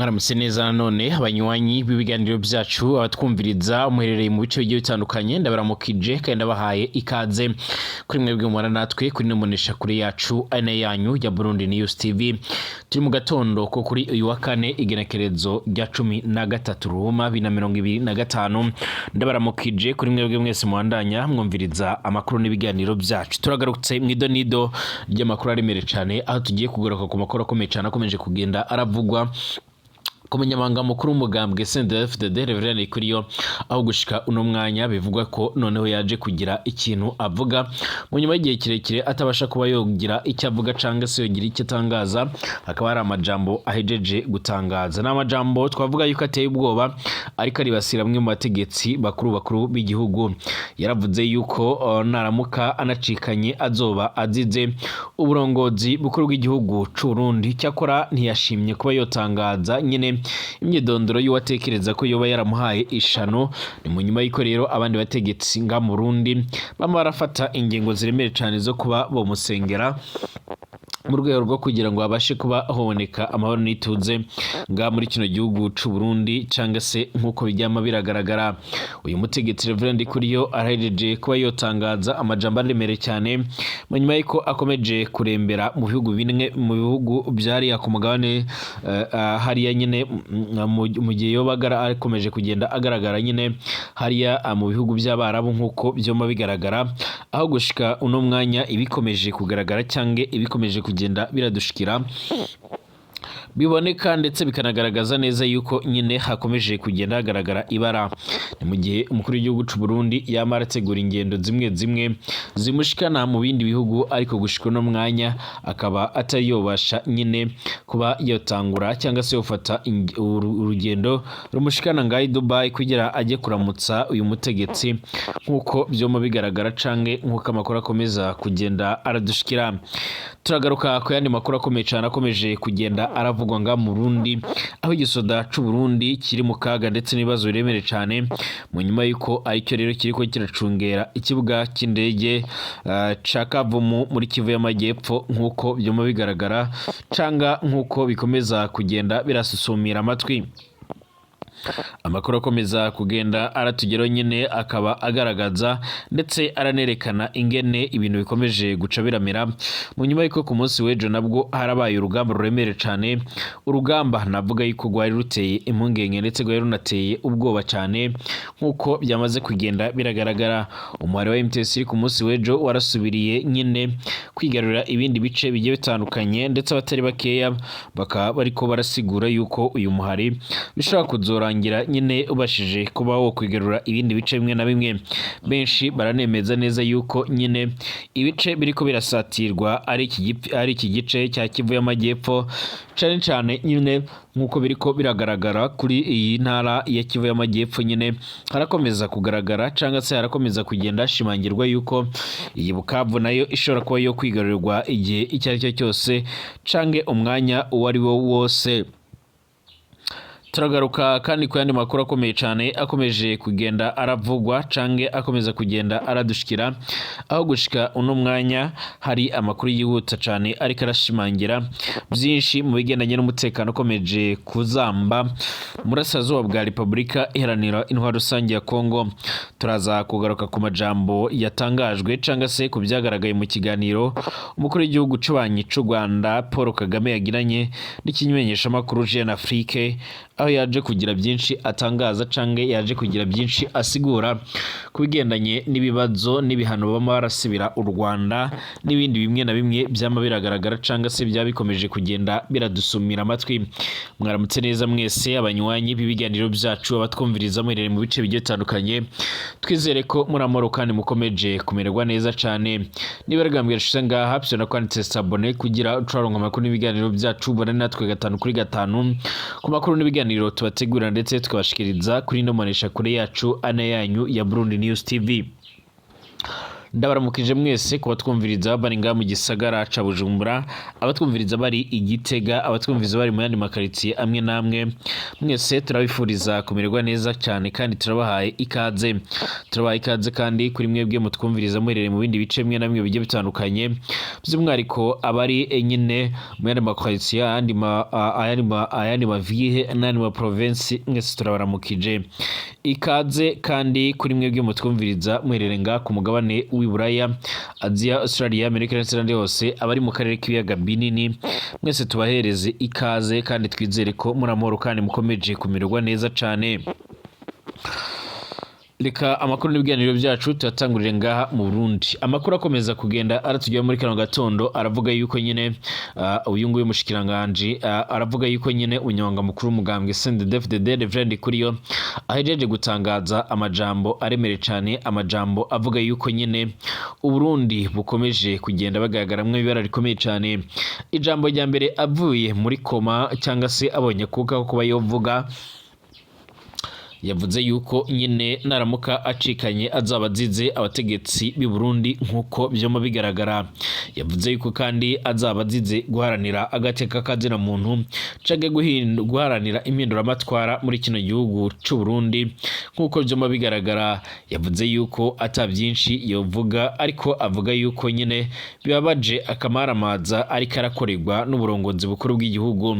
Mwaramutse neza nanone abanywanyi b'ibiganiro byacu, abatwumviriza muherereye mu bice bigiye bitandukanye, ndabaramukije kandi ndabahaye ikaze kuri mwebwe mubana natwe kuri ino mboneshakure yacu ari nayo yanyu ya Burundi News TV. Turi mu gatondo ko kuri uyu wa kane, igenekerezo rya 13 Ruhuma 2025. Ndabaramukije kuri mwebwe mwese mubandanya mwumviriza amakuru n'ibiganiro byacu. Turagarutse mu idonido ry'amakuru aremereye cyane, aho tugiye kugaruka ku makuru akomeye cyane akomeje kugenda aravugwa ku munyamabanga mukuru w'umugambwe CNDD-FDD, Reverend Ndikuriyo, aho gushika uno mwanya bivugwa ko noneho yaje kugira ikintu avuga mu nyuma y'igihe kirekire atabasha kuba yogira icyo avuga cyangwa se yogira icyo atangaza. Hakaba hari amajambo ahejeje gutangaza, ni amajambo twavuga yuko ateye ubwoba, ariko aribasira bamwe mu bategetsi bakuru bakuru b'igihugu. Yaravuze yuko naramuka anacikanye azoba azize uburongozi bukuru bw'igihugu c'u Burundi. Cyakora ntiyashimye kuba yotangaza nyine imyidondoro y'uwatekereza ko yoba yaramuhaye ishano. Ni mu nyuma y'uko rero abandi bategetsi nga mu Burundi bama barafata ingingo ziremereye cyane zo kuba bomusengera mu rwego rwo kugira ngo habashe kuba hoboneka amahoro n'ituze nga muri kino gihugu c'u Burundi, cyangwa se nk'uko bijyama biragaragara. Uyu mutegetsi Reverend Ndikuriyo arahejeje kuba yotangaza amajambo aremereye cyane mu nyuma y'uko akomeje kurembera mu bihugu bimwe mu bihugu byariya ku mugabane hariya nyine mu gihe yoba akomeje kugenda agaragara nyine hariya mu bihugu by'Abarabu, nk'uko byoma bigaragara, aho gushika uno mwanya ibikomeje kugaragara cyangwa ibikomeje kugenda biradushikira biboneka ndetse bikanagaragaza neza yuko nyine hakomeje kugenda hagaragara ibara. Ni mu gihe umukuru w'igihugu c'u Burundi yama arategura ingendo zimwe zimwe zimushikana mu bindi bihugu, ariko gushika uno mwanya akaba atari yobasha nyine kuba yotangura cyangwa se yofata urugendo rumushikana ngaho i Dubai kugira ajye kuramutsa uyu mutegetsi, nk'uko vyoma bigaragara canke nk'uko amakuru akomeza kugenda aradushikira. Turagaruka ku yandi makuru akomeye cyane akomeje kugenda aravugwa nga mu Burundi, aho igisoda c'u Burundi kiri mu kaga ndetse n'ibibazo biremereye cyane, mu nyuma y'uko aricyo rero kiriko kiracungera ikibuga cy'indege ca Kavumu muri Kivu y'Amajyepfo, nk'uko vyoma bigaragara canga nk'uko bikomeza kugenda birasusumira amatwi. Amakuru akomeza kugenda aratugeraho nyine akaba agaragaza ndetse aranerekana ingene ibintu bikomeje guca biramera, mu nyuma y'uko ku munsi w'ejo nabwo harabaye urugamba ruremereye cyane, urugamba navuga yuko rwari ruteye impungenge ndetse rwari runateye ubwoba cyane, nk'uko byamaze kugenda biragaragara. Umuhari wa MTS ku munsi w'ejo warasubiriye nyine kwigarurira ibindi bice bigiye bitandukanye, ndetse abatari bakeya bakaba bariko barasigura yuko uyu muhari bishobora kuzorangira nyine ubashije kuba wo kwigarura ibindi bice bimwe na bimwe. Benshi baranemeza neza yuko nyine ibice biriko birasatirwa ari iki gice cya Kivu y'Amajyepfo, cane cane nyine nk'uko biriko biragaragara kuri iyi ntara ya Kivu y'Amajyepfo. Nyine harakomeza kugaragara cyangwa se harakomeza kugenda hashimangirwa yuko iyi Bukavu nayo ishobora kuba yo kwigarurirwa igihe icyo ari cyo cyose canke umwanya uwo ari wo wose. Turagaruka kandi ku yandi makuru akomeye cyane akomeje kugenda aravugwa canke akomeza kugenda aradushikira, aho gushika uno mwanya hari amakuru yihuta cyane ariko arashimangira byinshi mu bigendanye n'umutekano ukomeje kuzamba mu burasirazuba bwa Repubulika Iharanira Intwaro Rusange ya Kongo. Turaza kugaruka ku majambo yatangajwe cyangwa se ku byagaragaye mu kiganiro umukuru w'igihugu c'ubanyi c'u Rwanda Paul Kagame yagiranye n'ikimenyeshamakuru Jeune Afrique, aho yaje kugira byinshi atangaza canke yaje kugira byinshi asigura ku bigendanye n'ibibazo n'ibihano bama barasibira u Rwanda n'ibindi bimwe na bimwe byama biragaragara cyangwa se byaba bikomeje kugenda biradusumira amatwi. Mwaramutse neza mwese abanywanyi b'ibiganiro byacu, abatwumviriza muherereye mu bice bigiye bitandukanye. Twizere ko muri amahoro kandi mukomeje kumererwa neza cyane. Niba rugambwe rashize ngaha pyo kwanditse s'abonner kugira ucaronka amakuru n'ibiganiro byacu, ubone natwe gatanu kuri gatanu ku makuru n'ibiganiro tubategura ndetse tukabashikiriza kuri ino manesha kure yacu ane yanyu ya Burundi News TV. Ndabaramukije mwese kubatwumviriza bari ngaha mu gisagara ca Bujumbura, abatwumviriza bari i Gitega, abatwumviriza bari mu yandi makaritsiye amwe n'amwe, mwese turabifuriza kumererwa neza cyane kandi turabahaye ikaze. Turabahaye ikaze kandi kuri mwebwe mutwumviriza muherereye mu bindi bice bimwe na bimwe bigiye bitandukanye, by'umwihariko abari nyine mu yandi makaritsiye, ayandi mavihe n'ayandi ma provinsi, mwese turabaramukije. Ikaze kandi kuri mwebwe mutwumviriza muherereye ngaha ku mugabane w'i Buraya, Aziya, Australia, Amerika ndetse n'ahandi hose, abari mu karere k'ibiyaga binini, mwese tubahereze ikaze kandi twizere ko muri amahoro kandi mukomeje kumererwa neza cane. Reka amakuru n'ibiganiro byacu tuyatangurire ngaha mu Burundi. Amakuru akomeza kugenda aratugera muri kano gatondo aravuga yuko nyine uyu nguyu mushikiranganji aravuga yuko nyine unyonga mukuru w'umugambwe CNDD-FDD Reverend Ndikuriyo ahejeje gutangaza amajambo aremere cane, amajambo avuga yuko nyine Uburundi bukomeje kugenda bagaragaramwo ibara rikomeye cane. Ijambo rya mbere avuye muri koma cyangwa se abonye kuka ko kuba yovuga, yavuze yuko nyine naramuka acikanye azaba azize abategetsi b'i Burundi nk'uko vyama bigaragara. Yavuze yuko kandi azaba azize guharanira agateka kazina muntu canke guharanira impinduramatwara muri kino gihugu c'u Burundi nk'uko vyama bigaragara. Yavuze yuko ata vyinshi yovuga, ariko avuga yuko nyine bibabaje akamaramaza ariko arakorerwa n'uburongozi bukuru bw'igihugu.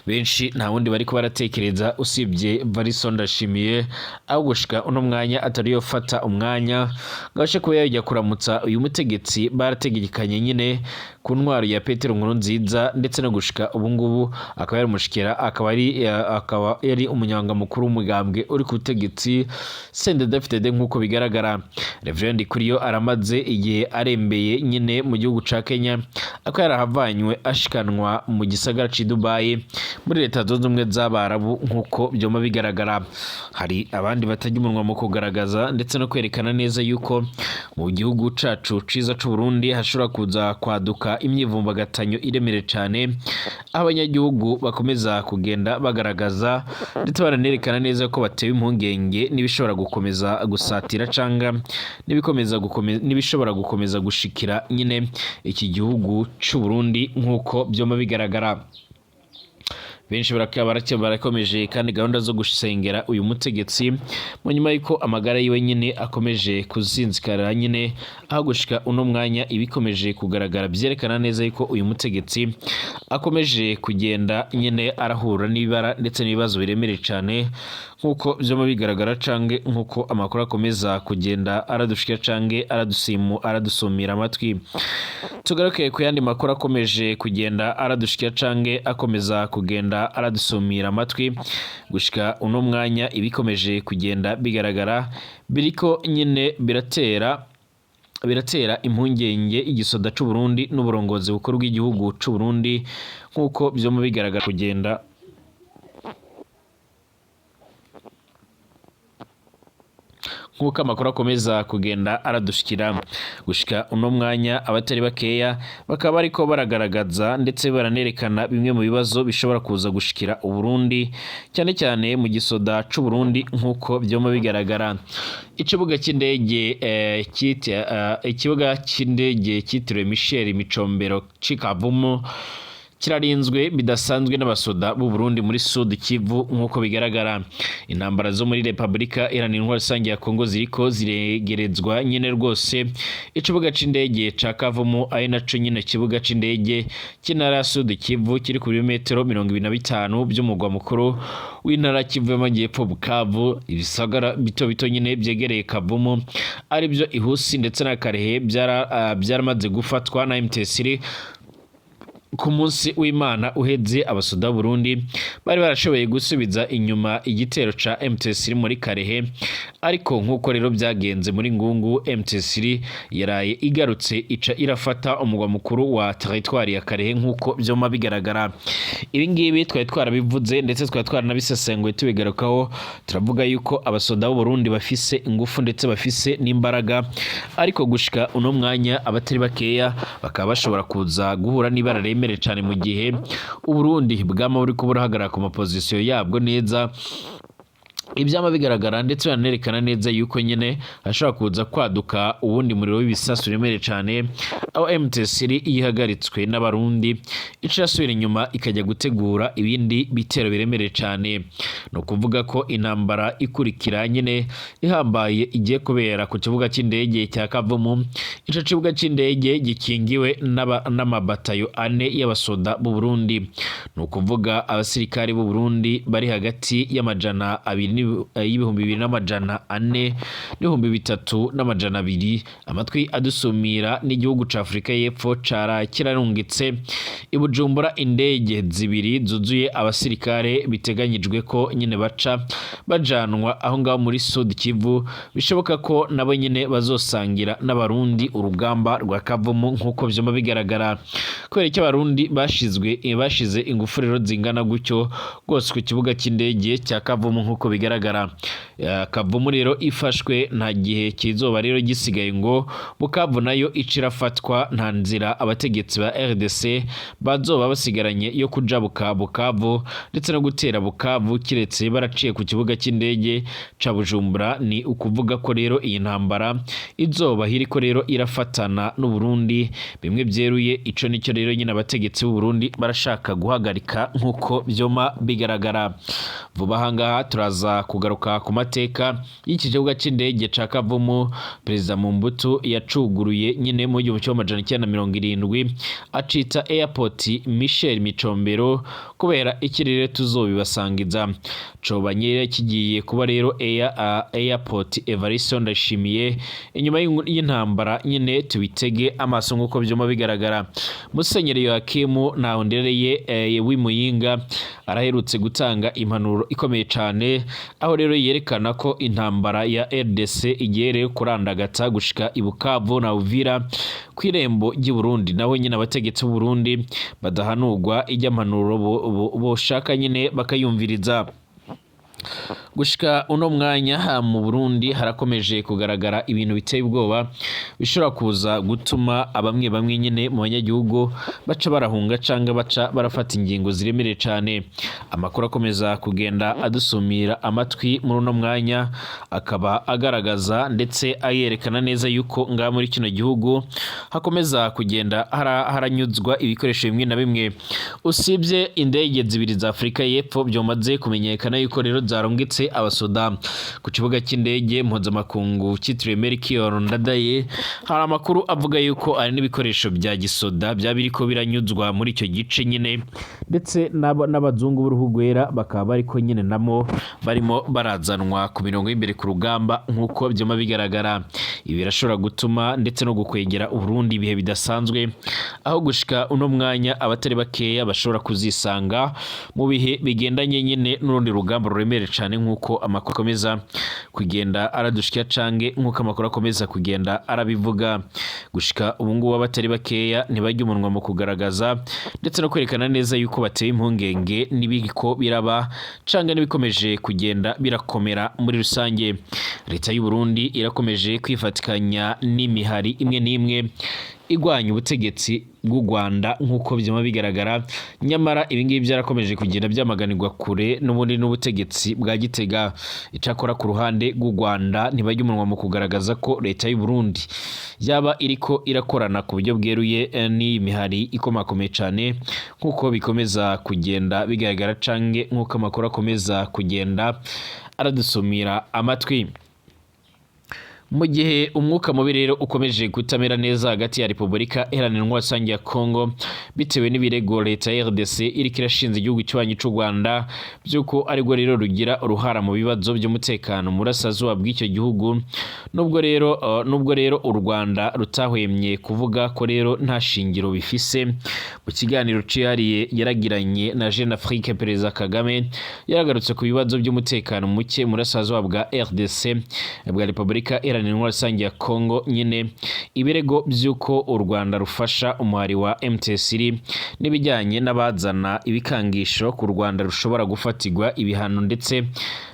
Benshi nta wundi bariko baratekereza usibye Varison Ndashimiye, aho gushika uno mwanya atari yofata umwanya ngo abashe kuba yajya kuramutsa uyu mutegetsi barategekanye nyine ku ntwaro ya Petero Nkurunziza, ndetse no gushika ubu ngubu akaba yaramushikira, akaba yari umunyamabanga mukuru w'umugambwe uri ku butegetsi CNDD-FDD nk'uko bigaragara. Reverend Ndikuriyo aramaze igihe arembeye nyine mu gihugu ca Kenya, akaba yarahavanywe ashikanwa mu gisagara c'i Dubai muri Leta Zunze Ubumwe z'Abarabu nk'uko vyama bigaragara. Hari abandi batarya umunwa mu kugaragaza ndetse no kwerekana neza yuko mu gihugu cacu ciza c'u Burundi hashobora kuza kwaduka imyivumbagatanyo iremereye cane, aho abanyagihugu bakomeza kugenda bagaragaza ndetse baranerekana neza ko batewe impungenge n'ibishobora gukomeza gusatira canga n'ibishobora gukomeza gushikira nyine iki gihugu c'u Burundi nk'uko vyama bigaragara. Benshi barakomeje kandi gahunda zo gusengera uyu mutegetsi mu nyuma yuko amagara yiwe nyine akomeje kuzinzikara nyine, aho gushika uno mwanya ibikomeje kugaragara vyerekana neza yuko uyu mutegetsi akomeje kugenda nyine arahura n'ibara ndetse n'ibibazo biremereye cane nk'uko vyama bigaragara, canke nk'uko amakuru akomeza kugenda aradushikira canke aradusumira amatwi. Tugaruke ku yandi makuru akomeje kugenda aradushikira canke akomeza kugenda aradusumira amatwi. Gushika uno mwanya ibikomeje kugenda bigaragara biriko nyine biratera impungenge igisoda c'u Burundi n'uburongozi bukuru bw'igihugu c'u Burundi nk'uko vyama bigaragara kugenda nk'uko amakuru akomeza kugenda aradushikira. Gushika uno mwanya abatari bakeya bakaba bariko baragaragaza ndetse baranerekana bimwe mu bibazo bishobora kuza gushikira Uburundi cyane cyane mu gisoda c'u Burundi nk'uko vyama bigaragara. Ikibuga c'indege ikibuga c'indege cyitiriwe Michel Micombero c'i Kavumu kirarinzwe bidasanzwe n'abasoda b'u Burundi muri Sud Kivu nk'uko bigaragara. Intambara zo muri Republika Iharanira Intwaro Rusange ya Kongo ziriko ziregerezwa nyine rwose ikibuga c'indege ca Kavumu, ari naco nyine kibuga c'indege cy'intara ya Sud Kivu, kiri ku birometero 25 by'umugwa mukuru w'intara Kivu y'Amajyepfo Bukavu. Ibisagara bito bito nyine byegereye Kavumu aribyo Ihusi ndetse na Karehe byaramaze gufatwa na M23 ku munsi w'Imana uheze. Abasoda Burundi bari barashoboye gusubiza inyuma igitero ca M23 muri Karehe, ariko nk'uko rero byagenze muri Ngungu, M23 yaraye igarutse ica irafata umugwa mukuru wa territoire ya Karehe nk'uko vyoma bigaragara. Ibi ngibi twari twarabivuze ndetse twari twaranabisesenguye tubigarukaho, turavuga yuko abasoda b'u Burundi bafise ingufu ndetse bafise n'imbaraga, ariko gushika uno mwanya abatari bakeya bakaba bashobora kuza guhura n'ibara remere cane mu gihe Uburundi bwama buriko burahagarara ku mapozisiyo yabwo neza. Ibyama bigaragara ndetse bananerekana neza yuko nyine hashobora kuza kwaduka uwundi muriro w'ibisasu uremereye cyane, aho M23 yihagaritswe n'Abarundi ica irasubira inyuma ikajya gutegura ibindi bitero biremereye cyane. Ni ukuvuga ko intambara ikurikira nyine ihambaye igiye kubera ku kibuga cy'indege cya Kavumu. Ico kibuga cy'indege gikingiwe n'amabatayo ane y'abasoda b'u Burundi, ni ukuvuga abasirikari b'u Burundi bari hagati y'200 y'2400 n'3200. Amatwi adusumira n'igihugu ca Afurika y'Epfo cara kirarungitse i Bujumbura indege zibiri zuzuye abasirikare, biteganyijwe ko nyine baca bajanwa aho ngaho muri Sud Kivu. Bishoboka ko nabo nyine bazosangira n'Abarundi urugamba rwa Kavumu nk'uko vyuma bigaragara. Kubera icyo Abarundi bashize ingufu rero zingana gutyo rwose ku kibuga cy'indege cya Kavumu nk'uko bigaragara, Kavumu rero ifashwe, nta gihe kizoba rero gisigaye ngo Bukavu nayo ica irafatwa. Nta nzira abategetsi ba RDC bazoba basigaranye yo kujabuka Bukavu ndetse no gutera Bukavu, kiretse baraciye ku kibuga cy'indege ca Bujumbura. Ni ukuvuga ko rero iyi ntambara izoba iriko rero irafatana n'u Burundi bimwe byeruye. Ico nicyo rero nyine abategetsi b'u Burundi barashaka guhagarika nk'uko vyoma bigaragara. Vuba aha ngaha turaza kugaruka ku mateka y'iki kibuga cy'indege ca Kavumu. Perezida Mobutu yacuguruye nyine mu 1970, acita Airport Michel Micombero. Kubera iki rero tuzobibasangiza? Coba nyine kigiye kuba rero Airport Evariste Ndayishimiye inyuma y'intambara nyine, tubitege amaso nk'uko vyuma bigaragara. Musenyeri Yohakimu Ntahondereye w'Imuyinga araherutse gutanga impanuro ikomeye cane, aho rero yerekana ko intambara ya RDC igiye rero kurandagata gushika i Bukavu na Uvira kw'irembo ry'i Burundi. Naho nyine abategetsi b'u Burundi badahanurwa ijya mpanuro boshaka nyine bakayumviriza. Gushika uno mwanya mu Burundi harakomeje kugaragara ibintu biteye ubwoba bishobora kuza gutuma abamwe bamwe nyine mu banyagihugu baca barahunga canga baca barafata ingingo ziremereye cane. Amakuru akomeza kugenda adusumira amatwi muri uno mwanya akaba agaragaza ndetse ayerekana neza yuko ngaha muri kino gihugu hakomeza kugenda haranyuzwa ibikoresho bimwe na bimwe. Usibye indege zibiri za Afurika y'Epfo byamaze kumenyekana yuko rero zarungitse abasoda ku kibuga cy'indege mpuzamakungu cyitiriwe Melchior Ndadaye, hari amakuru avuga yuko ari n'ibikoresho bya gisoda byaba biriko biranyuzwa muri icyo gice nyine, ndetse n'abazungu b'uruhu rwera bakaba bariko nyine namo barimo barazanwa ku mirongo y'imbere ku rugamba nk'uko byama bigaragara. Ibi birashobora gutuma ndetse no gukwegera Uburundi ibihe bidasanzwe, aho gushika uno mwanya abatari bakeya bashobora kuzisanga mu bihe bigendanye nyine n'urundi rugamba ruremereye cane, nk'uko amakuru akomeza kugenda aradushikira cange nk'uko amakuru akomeza kugenda arabivuga. Gushika ubu ngubu abatari bakeya ntibajya umunwa mu kugaragaza ndetse no kwerekana neza yuko bateye impungenge n'ibiriko biraba cange n'ibikomeje kugenda birakomera muri rusange. Leta y'u Burundi irakomeje kwifatikanya n'imihari imwe n'imwe igwanya ubutegetsi bw'u Rwanda nk'uko byama bigaragara. Nyamara ibi ngibi byarakomeje kugenda byamaganirwa kure n'ubundi n'ubutegetsi bwa Gitega. Icakora ku ruhande rw'u Rwanda ntibajya umunwa mu kugaragaza ko leta y'u Burundi yaba iriko irakorana ku buryo bweruye n'iyi mihari ikomakomeye cane, nk'uko bikomeza kugenda bigaragara cange nk'uko amakuru akomeza kugenda aradusumira amatwi. Mu gihe umwuka mubi rero ukomeje kutamera neza hagati ya Repubulika Iharanira Intwaro Rusange ya Congo bitewe n'ibirego leta ya RDC iriko irashinza igihugu kibanyi c'u Rwanda by'uko aribwo rero rugira uruhara mu bibazo by'umutekano mu burasirazuba bw'icyo gihugu, nubwo rero u Rwanda rutahwemye kuvuga ko rero nta shingiro bifise, mu kiganiro cihariye yaragiranye na Jeune Afrique, Perezida Kagame yaragarutse ku bibazo by'umutekano muke mu burasirazuba bwa RDC, bwa Repubulika Iharanira Intwaro Rusange ya Congo nyine, ibirego by'uko u Rwanda rufasha umuhari wa M23 n'ibijyanye n'abazana ibikangisho ku Rwanda rushobora gufatirwa ibihano, ndetse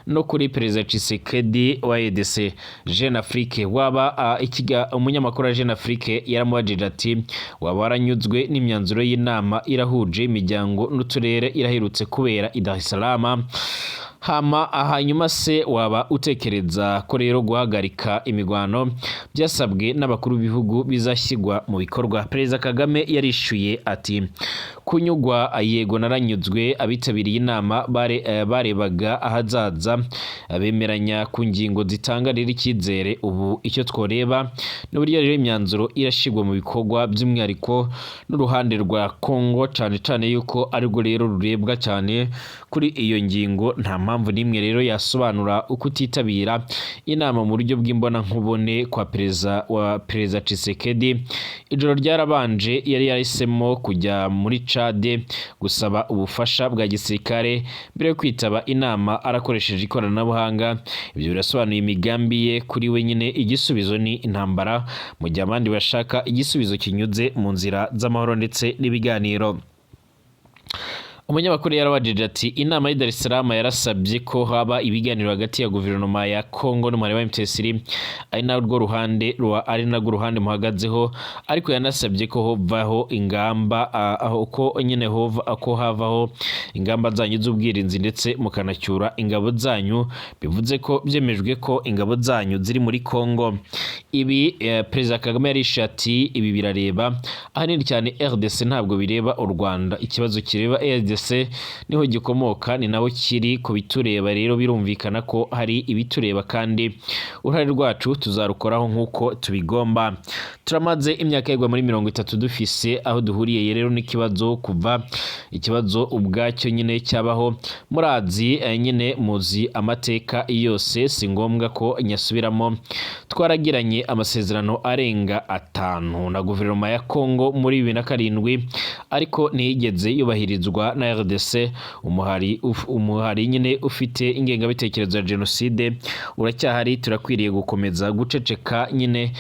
no kuri Perezida Tshisekedi wa RDC. Jeune Afrique waba umunyamakuru wa Jeune Afrique yaramubajije ati: "Waba waranyuzwe n'imyanzuro y'inama irahuje imiryango n'uturere iraherutse kubera i Dar es Salaam?" Hama hanyuma se waba utekereza ko rero guhagarika imigwano byasabwe n'abakuru b'ibihugu bizashyirwa mu bikorwa? Perezida Kagame yarishuye ati: "Kunyugwa, yego, naranyuzwe. Abitabiriye inama barebaga ahazaza, bemeranya ku ngingo zitanga rero icyizere. Ubu icyo tworeba ni uburyo rero imyanzuro irashyirwa mu bikorwa, by'umwihariko n'uruhande rwa Congo, cyane cyane yuko arirwo rero rurebwa cyane kuri iyo ngingo. Nta mpamvu n'imwe rero yasobanura uko utitabira inama mu buryo bw'imbonankubone kwa perezida Tshisekedi. Ijoro ryarabanje yari yahisemo kujya muri Chad gusaba ubufasha bwa gisirikare mbere yo kwitaba inama arakoresheje ikoranabuhanga. Ibyo birasobanuye imigambi ye. Kuri we nyine igisubizo ni intambara, mu gihe abandi bashaka igisubizo kinyuze mu nzira z'amahoro ndetse n'ibiganiro." Umunyamakuru yarabajije ati: "Inama y'i Dar es Salaam yarasabye ko haba ibiganiro hagati ya guverinoma ya Congo n'umuhari wa M23, ari narwo ruhande muhagazeho, ariko yanasabye ko hovaho ingamba, aho ko nyine hova ko havaho ingamba zanyu z'ubwirinzi ndetse mukanacyura ingabo zanyu, bivuze ko byemejwe ko ingabo zanyu ziri muri Congo." Ibi Perezida Kagame yarishe ati: "Ibi birareba ahanini cyane RDC, ntabwo bireba u Rwanda. Ikibazo kireba RDC niho gikomoka, ni naho kiri. Ku bitureba rero birumvikana ko hari ibitureba, kandi uruhare rwacu tuzarukoraho nk'uko tubigomba. Turamaze imyaka yegwa muri 30 dufise aho duhuriye rero n'ikibazo kuva ikibazo ubwacyo nyine cyabaho. Murazi, nyine muzi amateka yose, si ngombwa ko nyasubiramo. Twaragiranye amasezerano arenga 5 na guverinoma ya Congo muri 2007, ariko ntiyigeze yubahirizwa na RDC. Umuhari nyine ufite ingengabitekerezo ya jenoside uracyahari. Turakwiriye gukomeza guceceka nyine,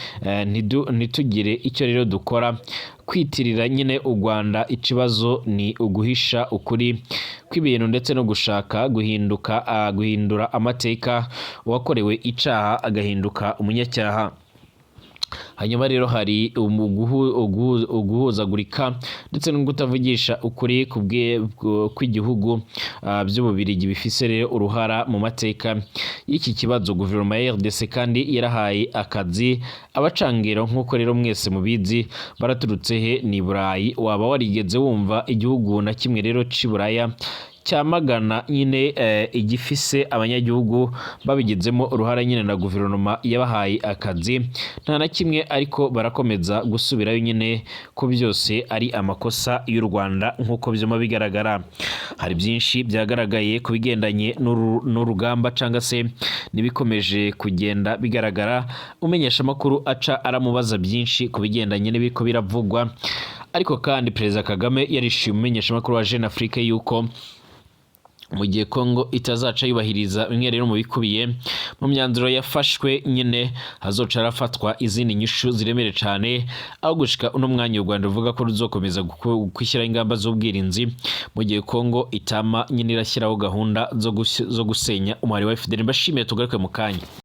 ntitugire icyo rero dukora? Kwitirira nyine u Rwanda ikibazo ni uguhisha ukuri kw'ibintu ndetse no gushaka guhindura amateka, uwakorewe icaha agahinduka umunyacyaha. Hanyuma rero hari uguhuzagurika ndetse no kutavugisha ukuri kw'igihugu by'Ububirigi bifise rero uruhara mu mateka y'iki kibazo. Guverinoma ya RDC kandi yarahaye akazi abacangero, nk'uko rero mwese mubizi. Baraturutse he? Ni Burayi. Waba warigeze wumva igihugu na kimwe rero c'i Buraya cyamagana nyine igifise abanyagihugu babigizemo uruhara nyine na guverinoma yabahaye akazi? Nta na kimwe. Ariko barakomeza gusubirayo nyine ko byose ari amakosa y'u Rwanda, nk'uko byuma bigaragara." Hari byinshi byagaragaye ku bigendanye n'urugamba cyangwa se n'ibikomeje kugenda bigaragara. Umenyesha amakuru aca aramubaza byinshi ku bigendanye n'ibiko biravugwa. Ariko kandi Perezida Kagame yarishyuye umumenyeshamakuru wa Jeune Afrique yuko mu gihe Congo itazaca yubahiriza bimwe rero mu bikubiye mu myanzuro yafashwe nyine, hazoca harafatwa izindi nyishu ziremereye cyane. Aho gushika uno mwanya u Rwanda ruvuga ko ruzokomeza gushyiraho ingamba z'ubwirinzi mu gihe Congo itama nyine irashyiraho gahunda zo gusenya umuhari wa FDL. Mbashimiye, tugaruke mu kanya.